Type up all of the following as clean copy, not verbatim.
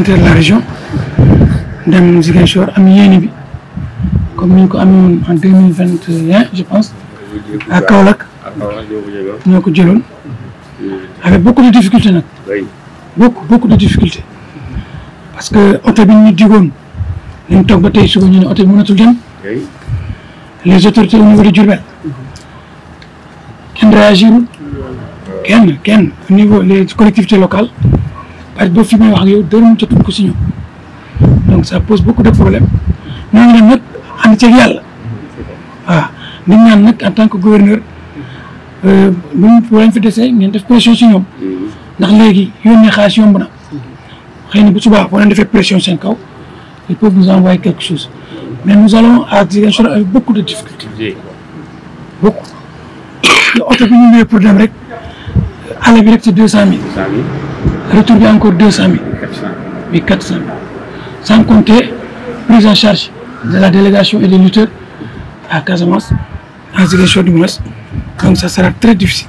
représentant de la région dem Ziguinchor am yéene bi comme ni ñu ko amee en 2021 je pense à Kaolack ñoo ko jëloon avec beaucoup de difficultés nag beaucoup de difficultés parce que oto bi ñu digoon ñu toog ba tey suba ñu ne oto bi mënatul dem les autorités au niveau de Diourbel kenn réagirul kenn au niveau les collectivités locales parce que boo fi may wax ak yow dërëm jotul ko si ñoom donc ça pose beaucoup de problèmes ñoo ngi dem nag ànd ceeg yàlla waaw di ñaan nag en tant que gouverneur buñ boo leen fi desee ngeen def pression si ñoom ndax léegi yónnee xaalis yomb na xëy na bu subaa boo leen defee pression seen kaw ils peuvent nous envoyer quelque chose mais nous allons à Ziguinchor avec beaucoup de difficultés beaucoup oto bi ñu ñëwee pour dem rek aller bi rek c'est 200 000 retour bi encore 200 000 mais 400 000 sans compter prise en charge de la délégation et des lutteurs à Casamance à Ziguinchor du moins donc ça sera très difficile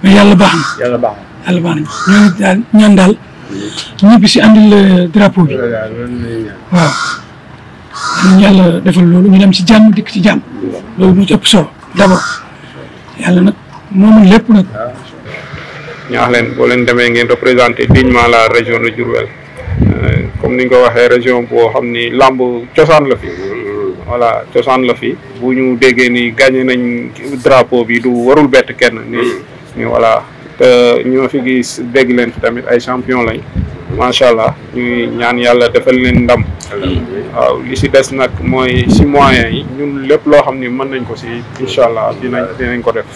mais yàlla baax na yàlla baax na ñoo ngi daal ñaan daal ñibbi si andil drapeau bi waaw ñu yàlla defal loolu ñu dem ci jàmm dikk ci jàmm loolu mu ci ëpp solo d'abord yàlla nag moo mën lépp nag. ñaax leen boo leen demee ngeen représenté dignement la région de Diourbel comme ni ñu ko waxee région boo xam ni làmb cosaan la fi voilà cosaan la fi bu ñu déggee ni gagné nañ drapeau bi du warul bett kenn ni voilà te ñoo fi gis dégg leen fi tamit ay champion lañ macha allah ñuy ñaan yàlla defal leen ndam waaw li si des nag mooy si moyens yi ñun lépp loo xam ni mën nañ ko si incha allah dinañ ko def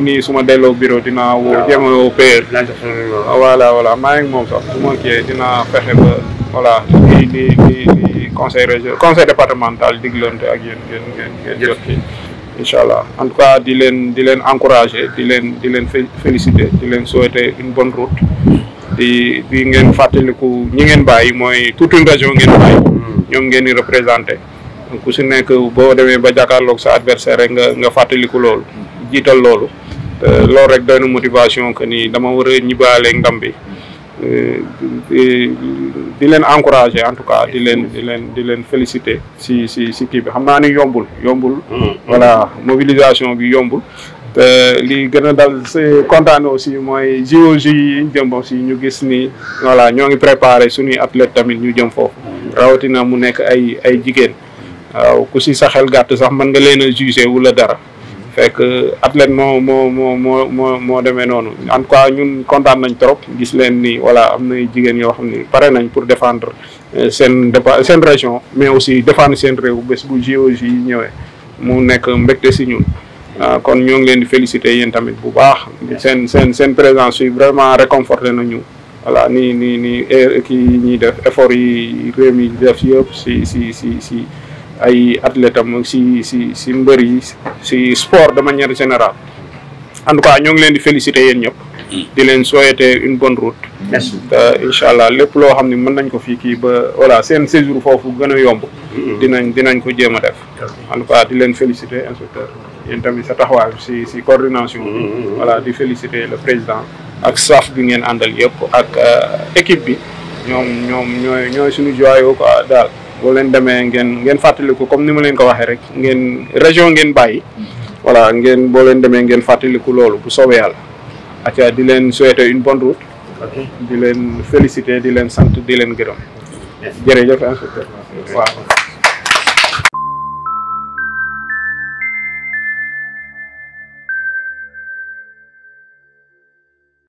nii suma delloo bureau dinaa woo jéem a woo PR voilà maa ngi moom sax su ma kii dinaa fexe ba voilà di conseil départemental diglante ak yéen jot ki incha allah en tout cas di leen encourager di leen féliciter di leen souhaiter une bonne route di ngeen fàttaliku ñi ngeen bàyyi mooy toute une région ngeen bàyyi ñoom ngeen di représenté ku si nekk boo demee ba jàkkaarloog sa adversaire rek nga fàttaliku loolu jiital loolu te loolu rek doy na motivation que ni dama war a ñibbaale ndam bi di leen encourager en tout cas di leen féliciter si kii bi xam naa ni yombul voilà mobilisation bi yombul te li gën a dal c'est kontaan aussi mooy JOJ yi ñu jëm aussi ñu gis ni voilà ñoo ngi préparé suñuy athlètes tamit ñu jëm foofu rawatina mu nekk ay jigéen waaw ku si sa xel gàtt sax mën nga leen a jugé wala dara fekk athlète moo demee noonu en tout cas ñun kontaan nañ trop gis leen ni voilà am na jigéen yoo xam ni pare nañ pour défendre seen région mais aussi défendre seen réew bés bu JOJ yi ñëwee mu nekk mbégte si ñun. kon ñoo ngi leen di féliciter yéen tamit bu baax seen présence yi vraiment réconforté nañu voilà ni kii ñuy def effort yi réew mi def yëpp si ay athlètes am si mbër yi si sport de manière générale en tout cas ñoo ngi leen di féliciter yéen ñëpp di leen souhaiter une bonne route te incha allah lépp loo xam ne mën nañ ko fii kii ba voilà seen séjour foofu gën a yomb dinañ ko jéem a def en tout cas di leen féliciter inspecteur yéen tamit sa taxawaay si coordination bi voilà di féliciter le président ak staff bi ngeen àndal yëpp ak équipe bi ñoom ñooy suñu joyau quoi daal boo leen demee ngeen fàttaliku comme ni ma leen ko waxee rek ngeen région ngeen bàyyi voilà boo leen demee ngeen fàttaliku loolu bu soobee yàlla aca di leen souhaiter une bonne route di leen féliciter di leen sant di leen gërëm jërëjëf inspecteur waaw